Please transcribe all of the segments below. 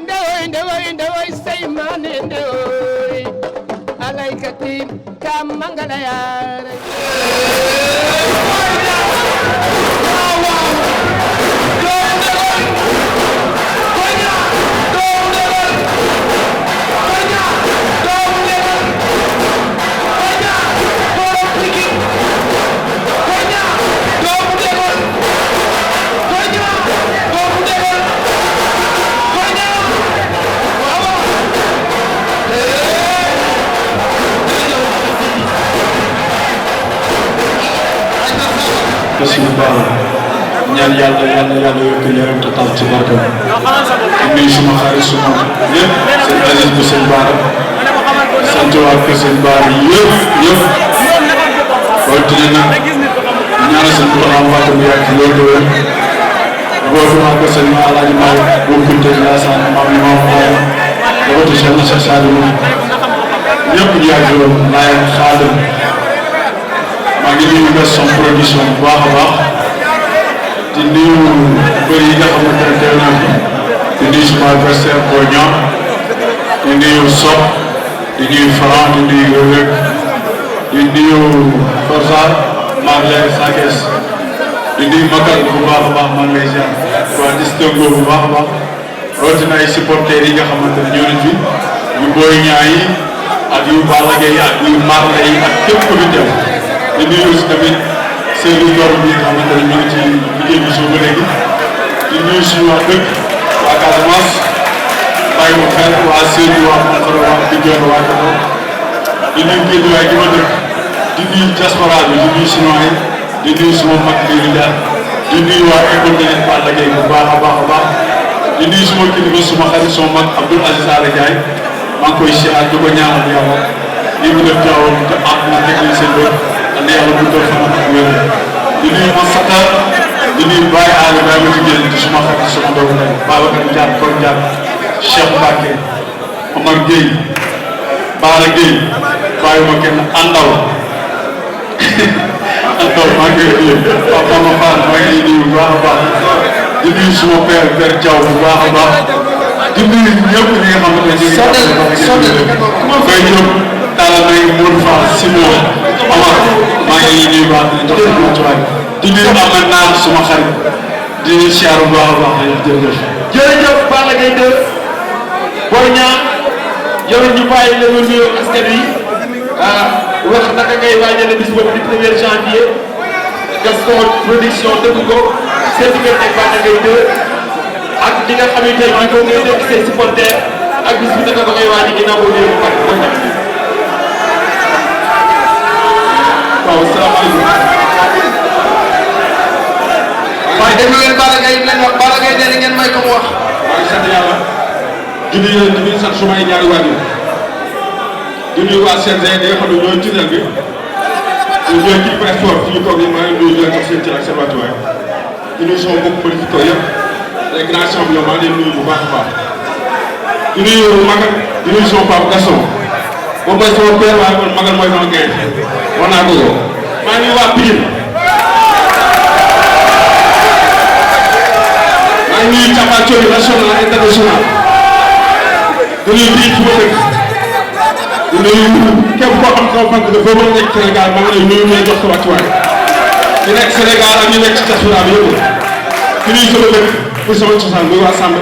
ndewoy say mane ndewoy alay katim kam mangala yaare Bismillah ñaan yàlla yokk leeram te taal ci barke nuyu suma xarit suma yëpp seen Aziz bu seen baara sant waa kër seen baara yëpp loolu dina nag ñaanal seen borom wàcc mu yàgg loolu wér boobu waa kër seen Alaaji Maay bu Kunte Njaasaan maam Maay dabatu seen na Cheikh Sadio ñëpp ñu yàgg loolu laay xaadim maa ngi nuyu Gaston production bu baax a baax di nuyu bëri yi nga xamante ne teew naa fi di nuyu suma adversaire Boy Niang di nuyu Sox di nuyu Franc di nuyu Rëg di nuyu Forza maa ngi lay Sakes di nuyu Makal bu baax a baax maa ngi lay ziar waa distingo bu baax a baax rawatina ay supporters yi nga xamante ne ñoo nañ fi yu Boy Niang yi ak yu Balla Gaye ak yu Marley yi ak képp ku fi teew di nuyu aussi tamit service d'ordre bi nga xamante ne ñu ngi ci liggéey bi suuf ba léegi di nuyu suñu waa dëkk waa Casamance bàyyi ma xel waa Sédhiou waa Mokoro waa Bignona waa Koto di nuyu Guédiawaye gi ma dëkk di nuyu diaspora bi di nuyu chinois yi di nuyu suma mag bi di nuyu waa école de Balla Gaye bu baax a baax di nuyu suma kilifa suma xarit suma mag Abdoul Aziz Ala Ndiaye maa ngi koy siyaar di ko ñaanal yàlla lii mu def jaawam te am na technique seen bopp and yàlla bu doon fan ak wér di nuyu Massata di nuyu Baye Aliou Baye ma jigéen di suma xarit suma doomu ndey Babacar Ndiaye Kor Ndiaye Cheikh Mbacke Omar Gueye Baara Gueye bàyyi ma kenn Andaw maa ngi koy nuyu Papa Ma Fall maa ngi lay nuyu bu baax a baax di nuyu suma père Père Diaw bu baax a baax di nuyu ñëpp ñi nga xamante ne ñu ngi Talla Mbaye Mourou Fall Simon Omar maa ngi leen di nuyu baax di jox ko ci waay di nuyu Amady Naar suma xarit di nuyu siyaar bu baax a baax jërëjëf Balla Gaye 2 Boy Niang yow ñu bàyyi la nga nuyoo askan wi wax naka ngay waajale bis boobu di 1er janvier Gaston production dëgg ko seen diggante ak Balla Gaye 2 ak li nga xam ne tey bii boo ngay dégg seen supporter ak bis bi naka ba ngay waaj ginnaaw boo ñëwee ba pare waaw salaamaaleykum. waaye déglu leen Balla Gaye leen wax Balla Gaye nee na ngeen may ko mu wax. maa ngi sant yàlla. di nuyu sant suma ay ñaari waajur. di nuyu waa CNG di nga xam ne ñooy tunnel bi. ñu ñooy kii sport fi ñu toog nii maa ngi nuyu di leen jox seen cër ak seen wàccuwaay. di nuyu sama mbokku mbëri fi toog yëpp. les grands champions maa ngi leen nuyu bu baax a baax. di nuyu Magal di nuyu sama papa Gaston. moom mooy sama père waaye man Magal mooy sama gain. wax naa ko maa ngi waa Pikine maa ngi nuyu cappaacoli national international di nuyu bii fi ma dëkk di nuyu képp koo xam sama fan foo mën a nekk Sénégal maa ngi lay nuyu ñu jox ko wàccuwaay ñu nekk Sénégal ak ñu nekk ci diaspora bi yëpp di nuyu sama dëkk pour sama cosaan muy waa Samb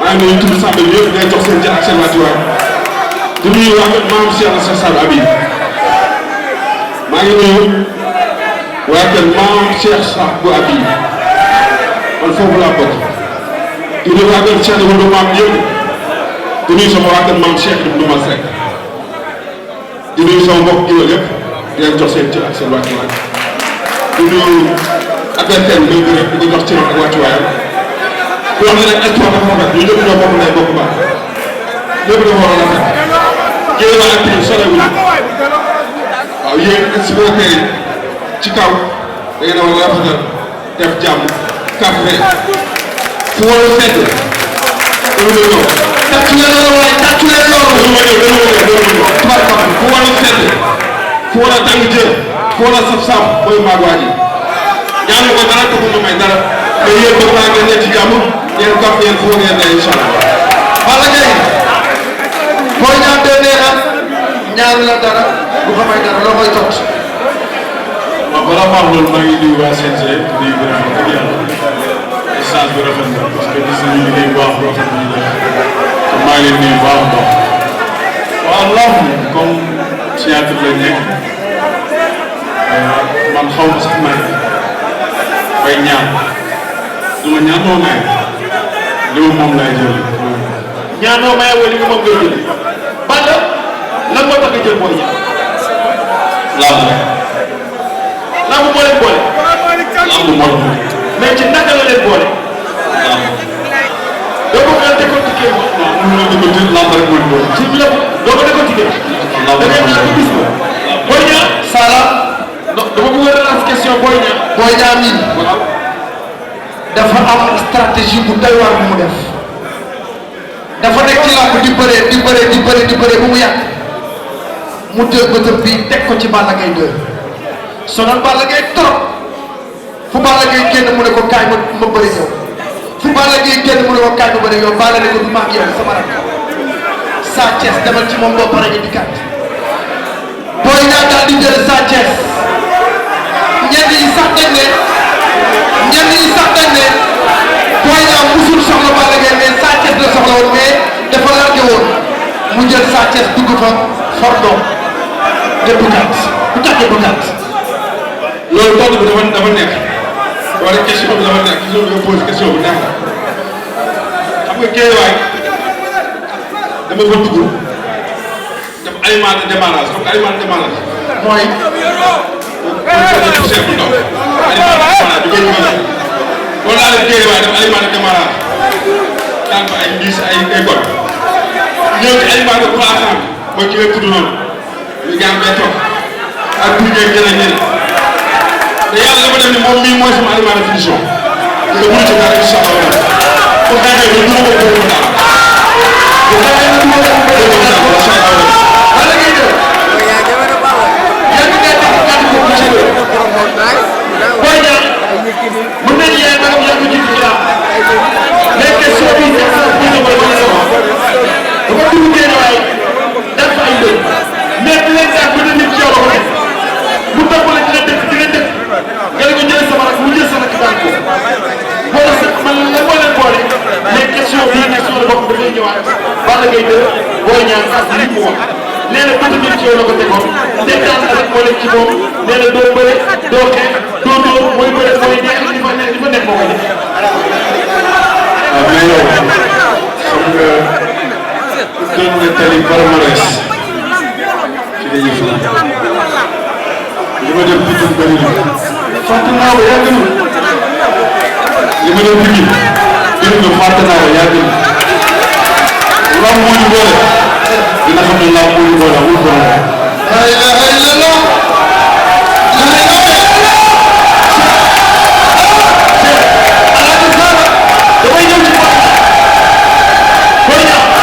maa ngi nuyu tudd Samb bi yëpp day jox seen jër ak seen wàccuwaay di nuyu waa maam Cheikh Cheikh Sadio Abi maa ngi nuyu waa kër maam Cheikh Sax bu Abi man foofu laa bokk di nuyu waa kër Cheikh Ibrahima maam yëpp di nuyu sama waa kër maam Cheikh Ibrahima Seck di nuyu sama mbokk jiwal yëpp di leen jox seen cër ak seen wàccuwaay di nuyu adversaire bi muy di ko jox cër ak wàccuwaayam di wax ne nag sport dafa rafet ñu ñëpp ñoo bokk ndey bokk baax ñëpp dafa war a rafet jéem a ak sorewuñu waaw yéen supporters yi ci kaw da ngeen a war a rafetal def jàmm café fu war a sedd dama ñëw ñëw tàccu leen loolu waaye tàccu leen loolu dama ñëw tubarkam fu war a sedd fu war a tàng jër fu war a saf-saf mooy maag waa ji ñaanu ko dara taxu ma may dara mais yéen bëgg naa ngeen ne ci jàmm ngeen kaf ngeen fu ngeen ne incha allah ñaan la dara bu ko may dara loo koy tot. waaw balaa maa loolu maa ngi nuyu waa CNG di nuyu vraiment dëgg yàlla message bi rafet na parce que gis nañu liggéey bu baax boo xam ne ñu def te maa ngi leen nuyu baax a baax waaw laafu comme signature lañ nekk man xaw ma sax may bay ñaan du ma ñaan moo may li ma moom lay jël ñaanoo maye wala li nga moom ngay jël Balla lan moo tax nga jël Boy Niang. laafu lamb moo leen boole. lamb moo leen boole. mais ci naka la leen boole. lamb. doo ko mën a décortiquer moom. waaw mën nga décortiquer lamb rek moo leen boole. ci lépp doo ko décortiquer. lamb da ngay naan ko gis nga. Boy Niang. Sala. non dama bëgg a relance question Boy Niang. Boy Niang mii. waaw. dafa am stratégie bu doy waar bu mu def. dafa nekk ci làmb di bëree bu mu yàgg. mu jël bëtëm bii teg ko ci Balla Gaye 2. sonal Balla Gaye trop fu Balla Gaye génn mu ne ko kaay ma bëri yow fu Balla Gaye génn mu ne ko kaay ma bëri yow Balla ne ko du ma ak yow sama rak Sa Thiès demal ci moom boo paree ñu dikkaat Boy Niang daal di jël Sa Thiès ñenn ñi sax dañ ne Boy Niang musul soxla Balla Gaye mais Sa Thiès la soxla woon mais dafa largué woon mu jël Sa Thiès dugg fa for doom débutaat loolu tontu bi dafa nekk wala question bi dafa nekk question bi nga posé question bu neex la xam nga Guédiawaye dama fa dugg def aliment de démarrage xam nga aliment de démarrage mooy. chef bu ndaw aliment de démarrage bi koy dugal loolu laa def Guédiawaye def aliment de démarrage daan fa ay ndiis ay got ñëw ci aliment de croissant mooy ki nga tudd noonu ñu gaan bay toog ak pour ñeneen te yàlla dafa def ni moom mii mooy sama aliment de finition te nga bëri ci dara incha allah pour xeexee ba duma ko bëri ko daal. bu xeexee ba duma ko bëri ko daal incha allah. Balla Gaye 2. yàgg ngay tax kàddu ko ci biir. Boy Niang mën nañu yaay magam yàgg ci ci la mais question bi c'est ça bu ñu koy mën a wax. dafa dugg Guédiawaye def fa ay mbir mais bu leen def ba nit ci yow la ko def mu topp la dina dëkk nga ne ko jëlee sama rak mu jël sama kii daan ko boole sa man la moo leen boole mais question bii question la bopp dafay ñëwaat Balla Gaye 2 Boy Niang ak li mu wax nee na bëgg nit ci yow la ko tegoon déggaan na rek moo nekk ci moom nee na doo bëre doo xeex doo dóor mooy bëre mooy neex li fa nekk moo koy def. waaw mais yow xam nga doon na tali palmarès ci la ñuy fanaan li ma dem Pikine bëri na fàtte naa ko yàgg na li ma dem Pikine bëri na fàtte naa ko yàgg na lamb moo ñu boole dina xam ne lamb moo ñu boole amul problème. la ilaha illallah. damay ñëw ci Boy Niang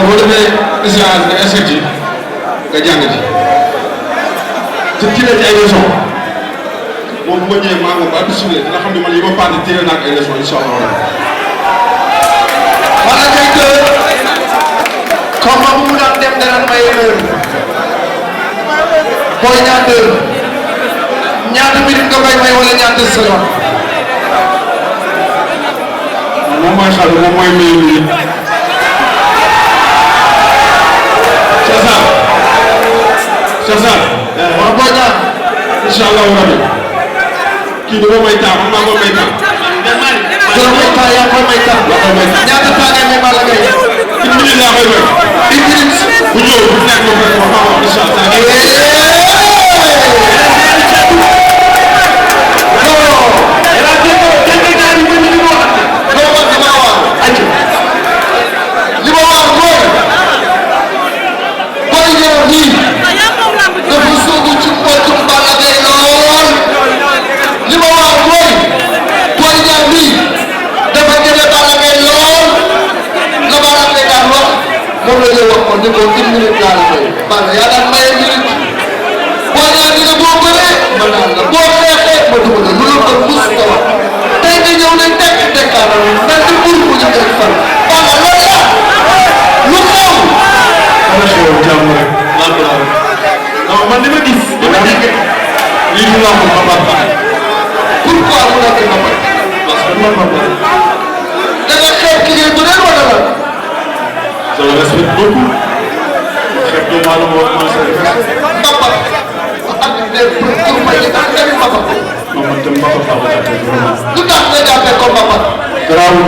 boo defee échange nga échec ci nga jàng ci te tiré ci ay leçons moom bu ma ñëwee maa ngi ba du suñu dina xam ne man yi ma paase tiré naa ak ay leçons incha allah. Balla Gaye 2 combat bu mu daan dem dana may heure Boy Niang 2 ñaata minute nga koy may wala ñaata seconde. moom mooy xale moom mooy meilleur minute. c'est ça. waaw Boy Niang. incha allahu rabi kii dafa may temps man maa ko may temps. dara may temps yaa koy may temps. yaa koy may temps ñaata temps ngay may Balla Gaye. une minute laa koy may. une minute. bu ñëw bu nekk ba pare wax incha allah. ni ko 1 minute laa la may Balla yaa daan maye minute boo ñaan ni boo bëree ma daan la boo xeexee ma dugg la lu la ko mus ko wax tey nga ñëw nañ tekk tekkaaral mel ni buur bu ñu teg fan Balla loolu la lu xew dama xew jàmm rek laa ko laal non man li ma gis dama dégg lii ñu laa ko ma baax pourquoi mu nekk na ma parce que man ma baax da nga xeeb ki ngay bëreel wala la je le respecte beaucoup xeeb du maa la moo commencé Mbappat ak des pour ma yi ak tamit Mbappat non man tam Mbappat laa ko jàppee vraiment lu tax nga jàppee ko Mbappat garaawul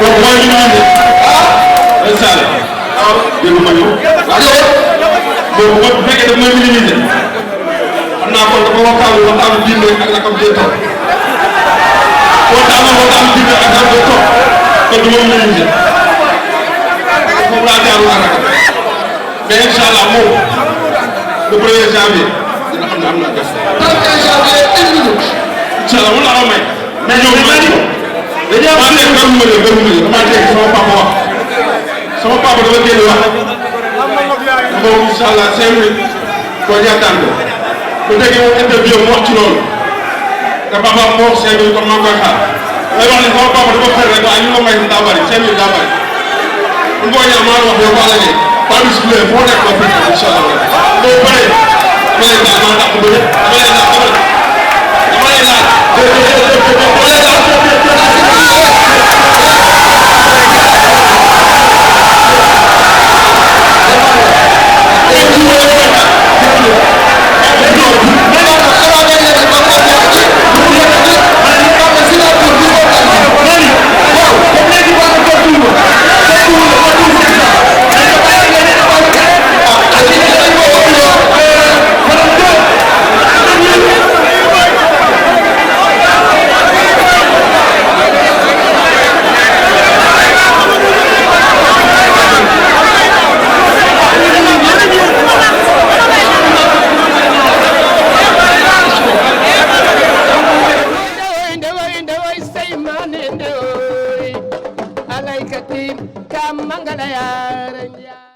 kooku mooy li ñu indi ay Sall dégg ma ñëw boobu bu fekkee daf may minimiser xam naa kon dafa waxtaanu diine ak rakam day toog waxtaanu diine ak rakam day toog kon du ma minimiser foofu laa jaaru ak rakam mais incha allah moom le 1er janvier dina xam ne am naa gëstu. 1er janvier 1 minute. incha allah mun na la may. mais ñoom dañuy am maa nekk gërëm ma leen damaa dégg sama papa wax sama papa dafa génn wax moom incha allah 5 minutes koo ñaataan ko bu déggee moom interview mu wax ci loolu te papa moo wax 5 minutes kon maa ngi koy xaar may wax ne sama papa dafa xëy rek waaye li ma may daa bëri 5 minutes daa bëri bu boo ñaax maa wax yow Balla Gaye pas discipliné foo nekk ba fekk incha allah boo paree dama lay laaj maa dàq bëri dama lay laaj Alay katim kam mangala yaran ya